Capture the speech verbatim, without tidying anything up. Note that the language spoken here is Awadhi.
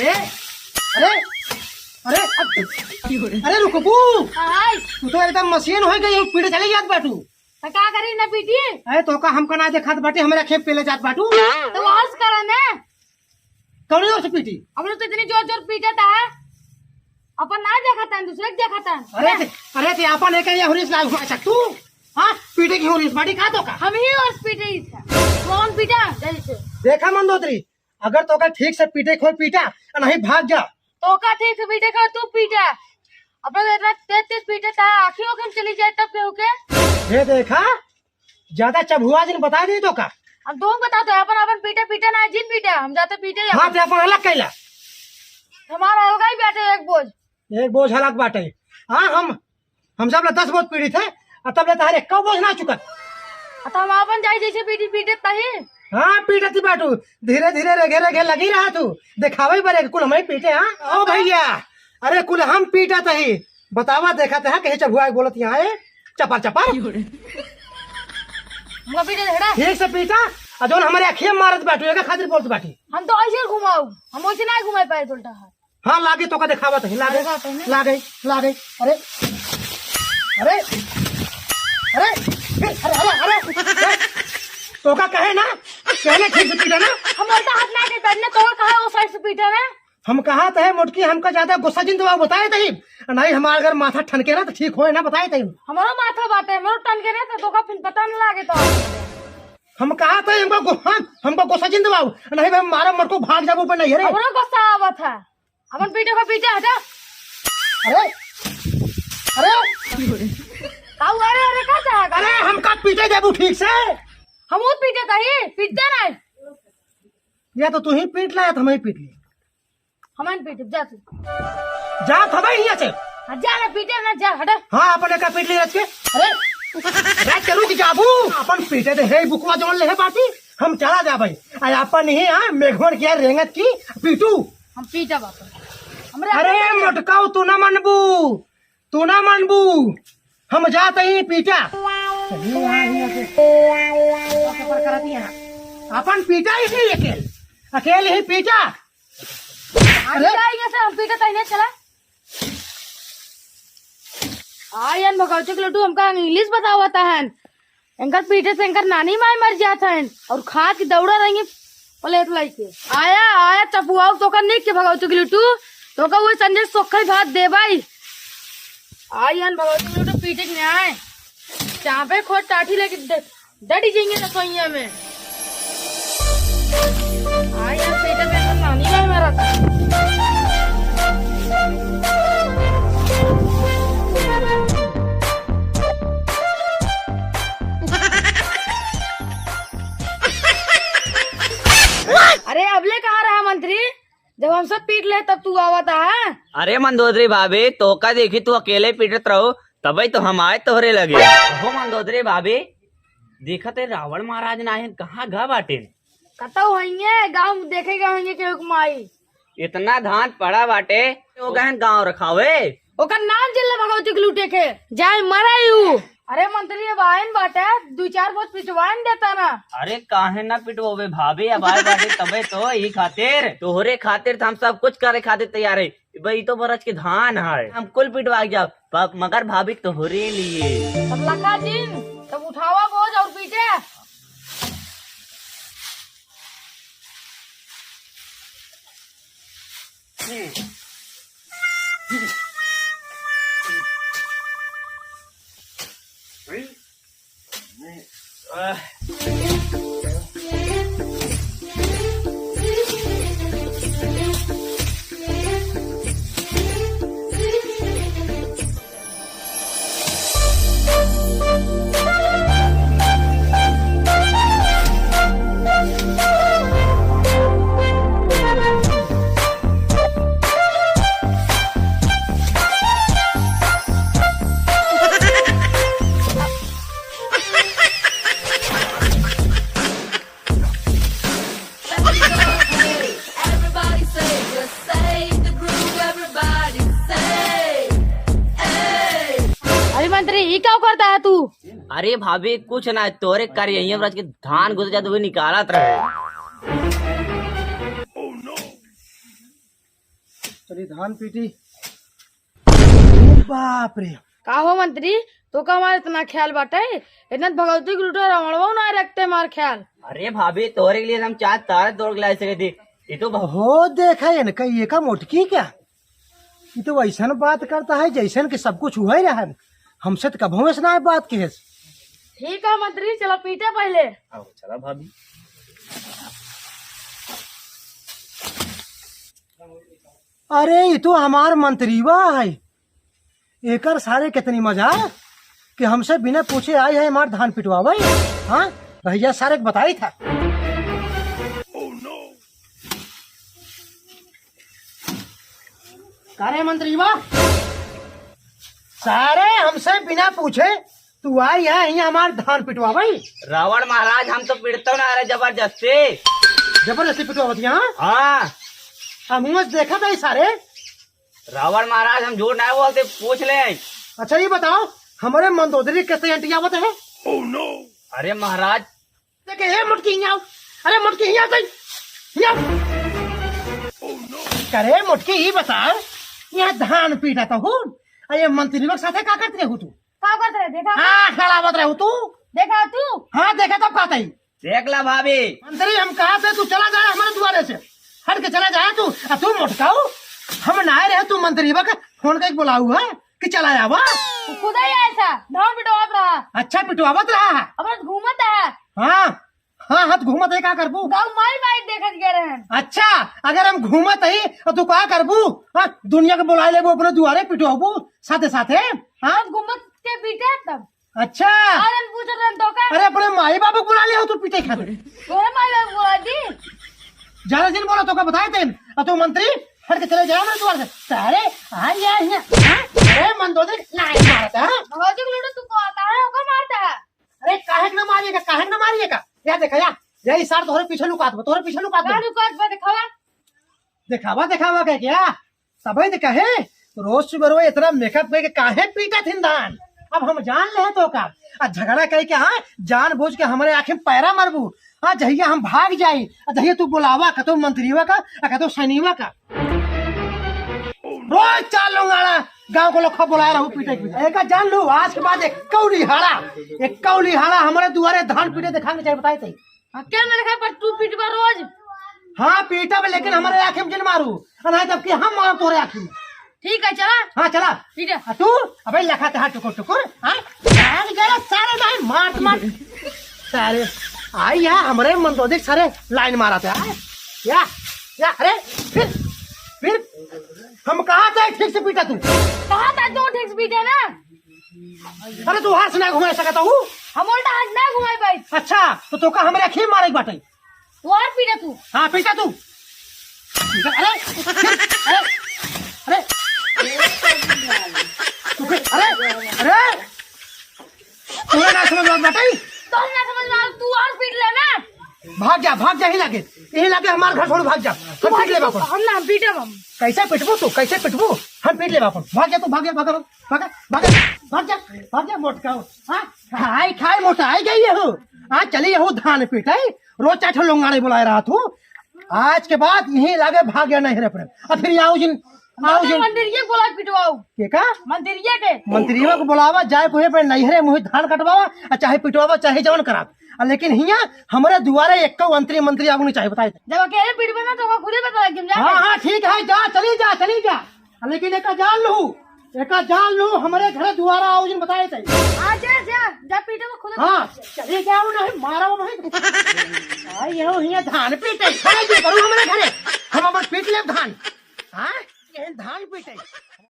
ए, अरे, अरे, अरे रुकबू। हाय। तू तो एकदम मशीन होइ गई हो, पीटे चले जात बाटू। तो का करी ना पीटी? अरे तोका हमका ना देखात बाटे, हमरे खेत पे ले जात बाटू। तो वहाँ से करा ना। कौन ओर से पीटी? हम लोग तो इतनी जोर जोर पीटत है, अपन ना देखत है, दूसरे के देखत है। अरे ते, अरे ते अपन एक या हुरिस ना घुमा सकतू। हाँ, पीटे की हुरिस बाटी का तोका? हम ही ओर पीटे ही था। कौन पीटा? जल्दी से। देखा मंदोदरी, अगर तोका ठीक से पीटे खोए पीटा, नहीं भाग जा। तोका ठीक से पीटे खोए तू पीटा। अपना तो इतना तेज तेज पीटे था, आँखी ओखी में चली जाए तब केहू के। ये देखा, ज्यादा चबुआ जिन बता दी तोका। हम तुम बताओ तो अपन अपन पीटे पीटे ना जिन पीटे, हम जाते पीटे ही हाँ, अपन। ते अपन अलग कैला। हमारा अलगा ही बैठे एक बोझ। एक बोझ अलग बाटे। हाँ, हम, हम सब ले दस बोझ पीटी थे, और तब ले तहारे एक बोझ ना चुकत। आ तो हम अपन जाई जैसे पीटी पीटे तही। हाँ, पीटती बाटू, धीरे धीरे रेगे रेगे लगी रहा तू, देखावे बरे कुल हमें पीटे। हाँ, ओ भैया, अरे कुल हम पीटा तही, बतावा देखा तहा कहीं चबुआ बोलत यहाँ है, चपर चपर। मुआ पीटे हेड़ा। ठीक से पीटा, और जौन हमारे अखिया मारत बाटू, एका खातिर बोलत बाटी। हम तो ऐसे घुमाऊ, हम वैसे ना घुमाई पाए उल्टा हाथ। हाँ, लागे तोका देखावत है, लागे, देखा तो नहीं। लागे, लागे। अरे, अरे, अरे, अरे, अरे, अरे, तोका कहे ना, कहले ठीक से पीटा ना। हम उल्टा हाथ ना के पहनने, तोका कहा वो साइड से पीटा ना। हम कहा तो है मोटकी, हमका ज्यादा गुस्सा जिन दबाव बताए तही। नहीं, हमारा अगर माथा ठनके ना तो ठीक होए ना, बताए तही। हमारा माथा बाटे, हमरो ठनके ना तो तोका फिर पता न लागे तो। हम कहा तो हमको गु-, हम, हमको गुस्सा जिन दबाव, नहीं भाई मारा मटको भाग जाबो पे नहीं है रे। हमरो गुस्सा आवत है। अपन पीटे को पीटे हटा। अरे, अरे। का हुआ रे? अरे, का चाहा? अरे, हमका पीटे देबू ठीक से? हम वो पीटे कही, पीटते नहीं। या तो तू ही पीट ला, या तो हम ही पीट ली। हम ही पीटे, जा तू। जा, थमा ही यहाँ से। हाँ, जा ना, पीटे ना, जा, हटा। हाँ, अपन एका पीट ली रच के। अरे, रच के रुक जाबू। अपन पीटे दे, हे बुकवा जौन ले है बाटी, हम चला जा भाई। आ अपन ही, हाँ, मेघवन किया रेंगत की पीटू। हम पीटा बापा। हमरे अरे अपन मोटकाऊ, तू ना मनबू, तू ना मनबू, हम जात ही पीटा। चलिए यहाँ, यहाँ से। ऊपर करत यहाँ। अपन पीटा ही नहीं अकेल, अकेल ही पीटा। अरे अरे। जाइए से हम पीटा तही नहीं चला। आ यार भगवती के लड्डू हमका इंग्लिश बतावत हन। एंकर पीटे से एंकर नानी माई मर जात हन और खात के दौड़ा रही प्लेट लइके। आया, आया चपुआऊ, तोका निक के भगवती के लुटू, तोका वो संजय सोखई भात देबाई। आई हन भगवती के लुटू पीटे के न्याय। चापे खोट टाठी लेके ड-, डटी जाएंगे रसोइया में। आई हन पीटे से एंकर नानी माई मरत है। अरे, अबले कहाँ रहा मंत्री? जब हम सब पीट ले, तब तू आवत है? अरे मंदोदरी भाभी, तोका देखी तू अकेले पीटत रहो, तबे तो हम आए तोहरे लगे। हो मंदोदरी भाभी, देखत है रावण महाराज ना है, कहाँ गा बाटे? कतौ होइए, गाँव में देखे गए होइए केहू के माई। इतना धान पड़ा बाटे, हो गहन गाँव रखावे। ओकर नाम जिल्ला भगवती के लूटे के, जाए मरे यू। अरे मंत्री, अब आयन बाटे, दू चार बोझ पिटवाइन देता ना। अरे काहे ना पिटवावे भाभी, अब आए बाटे तबे तो, ई खातिर, तोहरे खातिर तो हम सब कुछ करे खातिर तैयार है। भाई, ई तो बरस के धान है, हम कुल पिटवा के जाब, प-, मगर भाभी तोहरे लिए। तब लखा जिन, तब उठावा बोझ और पीटे। Everybody say, just say the groove, everybody say, hey। अरे मंत्री, ई का करता है तू? अरे भाभी, कुछ ना, तोरे कर यही हम रच के धान घुस जाते हुए निकालत रहे। अरे धान पीटी। अरे बाप रे। का हो मंत्री, तोका हमार इतना ख्याल बाटे? इतना भगवती के लूटो रावणवा ना रखते हमार ख्याल। अरे भाभी, तोरे के लिए हम चार तारे तोड़ के ला सके थे। ये तो ब- हो देखा है ना, कहीं ये का मोटकी क्या? ये तो वैसन बात करता है जैसन कि सब कुछ हुआ ही रहा है। हमसे तो कभो ऐसा ना बात की है। ठीक है मंत्री, चलो पीटे पहले। आओ, चला भाभी। अरे, ये तो हमार मंत्रीवा है। एकर सारे कितनी मजा कि हमसे बिना पूछे आई है हमार धान पिटवावे। हाँ, भैया सारे के बताई था। का रे मंत्रीवा, सारे हमसे बिना पूछे तू आई है यहाँ हमार धान पिटवावे? रावण महाराज, हम तो पिटतो ना रहे जबरदस्ती। जबरदस्ती पिटवावत यहाँ? हाँ। हम मुँह देखा था सारे। रावण महाराज, हम झूठ नहीं बोलते, पूछ ले। अच्छा ये बताओ, हमारे मंदोदरी कैसे अंटियावत है? अरे महाराज। देखे, हे मोटकी, हियाँ आओ। अरे मोटकी, हियाँ आओ, हियाँ आओ। करे मोटकी, ये बता, यहाँ धान पीटा था हूँ, अरे मंत्री लोग साथे का करते रहू तू? का करत रहे? देखा? हाँ, खड़ा मत रहे तू। देखा तू? हाँ, देखा तब कहते ही। देख ला भाभी। मंत्री, हम कहा थे तू चला जाए हमारे दुआरे से, हट के चला जाए तू। आ तू मोटकाऊ, हम ना रहे, तू मंत्री बा के फोन करके बुलाऊ है कि चला जावा। तू खुद ही ऐसा धान पिटवावत रहा। अच्छा, पिटवावत रहा है। अब घूमत है। हाँ, हाँ, हाथ घूमत है, का करबू? गाँव माई माई देखत गए रहन। अच्छा, अगर हम घूमत ही, तो तू का करबू? हाँ, दुनिया के बुला लेबू अपने दुआरे, पिटवाबू साथे साथे, हाँ? हम घूमत के पीटे तब। अच्छा। और हम पूछत रहन तो का? अरे, अपने माई बाबू बुला ले हो तू पीटे खातिर। तोरे माई बाबू बुला दी। ज्यादा दिन बोला तो का बताए तेन, और तू मंत्री हट के चले जाए मेरे दुआर से। अरे, हाँ, ये, ये, हाँ? अरे, मंदोदरी, नहीं मारता, हाँ? भौजी को लूटो, तू को आता है, ओका मारता है। अरे काहे के ना मारिएगा, काहे के ना मारिएगा? या देखा या, यही सार तोहरे पीछे लुकात बा, तोहरे पीछे लुकात बा। का लुकात बा, देखावा? देखावा, देखावा कह क्या? तबे तो कहे, रोज सुबह रोज इतना मेकअप करके काहे पीटा थिन धान? अब हम जान ले तो का, आ झगड़ा कह के, हाँ, जानबूझ के हमारे आँखें में पैरा मारबू। हाँ, जहिया हम भाग जाई, आ जहिया तू बुलावा, कतो मंत्रीवा का, आ कतो सैनिवा का। रोज चार लोंगाड़ा गाँव को लोग बुलाए रहू पीटे के। एका जान लू, आज के बाद एक कौली हाड़ा, एक कौली हाड़ा हमारे दुआरे धान पीटे देखा के चाहे बताए तई। हाँ, क्या मेरे घर पर तू पीटबा रोज? हाँ, पीटब, लेकिन हमारे आँखें में जिन मारू, और नहीं तब कि हम मारब तोरे आँखें में। ठीक है, चला। हाँ, चला। पीटे। आ तू, अबे लखा ते हाथ टुकुर टुकुर, हाँ? भाग जा सारे, नहीं, मार, मार। सारे, आई या, हमारे मंदोदरी सारे लाइन मारा थे, हाँ? या, या, अरे, फिर, फिर, हम कहा थे ठीक से पीटा तू? कहा था तू ठीक से पीटे ना? अरे तू हाथ से ना घुमाए सकता हूँ। हम उल्टा हाथ ना घुमाए भाई। अच्छा, तो तोका हमरे आँखी मारे के बाटे। तू और पीटे तू। हाँ, पीटा तू। अरे, अरे, अरे, अरे, अरे, तोरा ना समझ में आवत बाटे? तोहरे ना समझ में आवत, तू और पीट ले ना। भाग जा, भाग जा, यही लागे, यही लागे हमार घर छोड़ भाग जा। हम पीट लेबा अपन। हम ना, हम पीटब हम। कैसे पिटबू तू, कैसे पिटबू? हम पीट लेबा अपन। भाग जा तू, भाग जा, भाग जा, भाग जा, भाग जा, भाग जा, भाग जा, मोटकाऊ। हाँ, खाई, खाई मोटाई गई है हो। हाँ, चली हो धान पीटे, रोज चार ठो लोंगाड़े बुलाए रहा तू। आज के बाद यही लागे भाग गया नहीं रे अपने। अब फिर आओ जिन, आओ अरे जिन। मंदिरिये को बोला पिटवाओ। के का? मंदिरिये के। मंत्रियों को बुलावा जाए कोई पे नहीं रे, मुँह धान कटवावा, आ चाहे पिटवावा, चाहे जवन करा। आ लेकिन हियाँ हमरे दुआरे एक मंत्री, मंत्री आगू नहीं चाहे, बताए। जब अकेले पिटबे ना तो ओका खुदे पता लग जाए। हाँ, हाँ, ठीक है, जा, चली जा, चली जा। आ लेकिन एका जान लू, एका जान लू, हमरे घरे दुआरा आओ जिन बताए तई। आ जा, जा, जा पीटे में खुदे हाँ, चली जाओ नहीं, मारा वो भाई। आ, ये हो हियाँ धान पीटे, खड़े जी करू हमरे घरे, हम अपन पीट लेब धान। हाँ, ये धान पीटे।